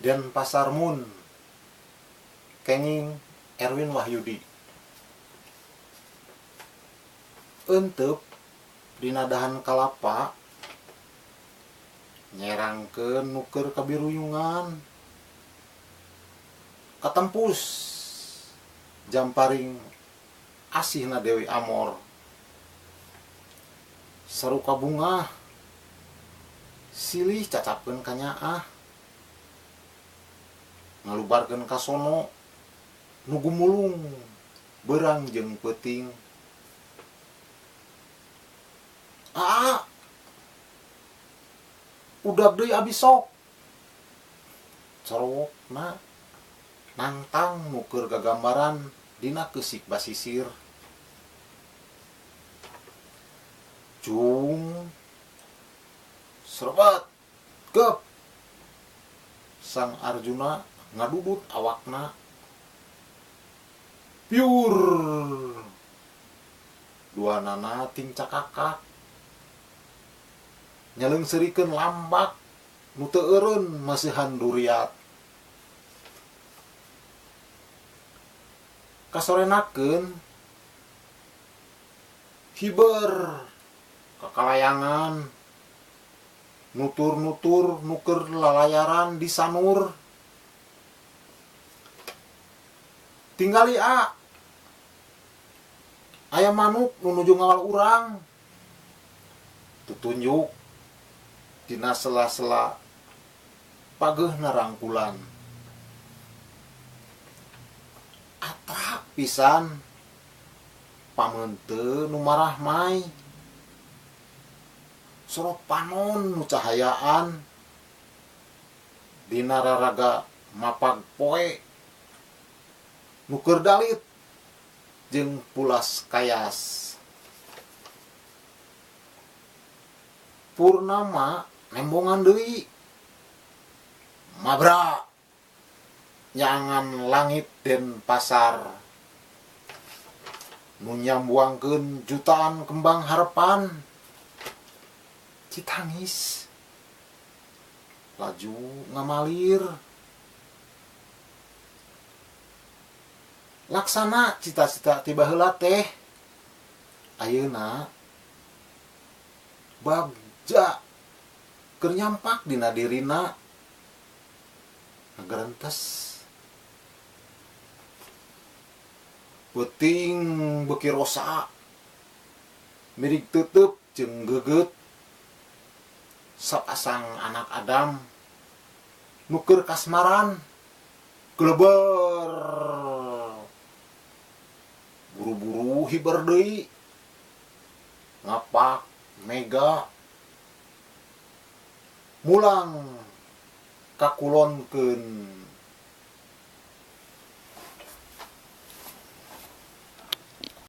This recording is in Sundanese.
Denpasar Moon kenging Erwin Wahyudi. Euteup dina dahan kalapa nyerangkeun nu keur kabiruyungan katempus jamparing asihna Dewi Amor saruka bungah silih cacapkeun ka nyaah ngalubarkeun kasono nu gumulung beurang jeung peuting. Aa, udag deui abi sok. Corowokna nangtang nu keur gagambaran dina keusik basisir. Cung serebat gep. Sang Arjuna ngadudut awakna. Piur. Duanana ting cakakak. Nyaleungseurikeun lambak nu teu eureun masihan duriat. Kasorenakeun hiber kakalayangan nutur-nutur nu keur lalayaran di sanur. Tinggali a aya manuk nu nuju ngawal urang. Tutunjuk dina sela-sela pageuhna rangkulan. Atra pisan pameuteu nu marahmai. Sorot panon nu cahayaan dina raraga mapag poe nu keur dalit jeung pulas kayas. Purnama nembongan deui mabra nyangan langit Denpasar nu nyambuangkeun jutaan kembang harepan. Citangis laju ngamalir laksana cita-cita ti baheula teh. Ayeuna bagja keur nyampak dina dirina ngagerentes. Peuting beuki rosa mirig teuteup jeung geugeut sapasang anak Adam nu keur kasmaran geleber buru-buru hiber deui ngapak mega mulang kakulonkeun.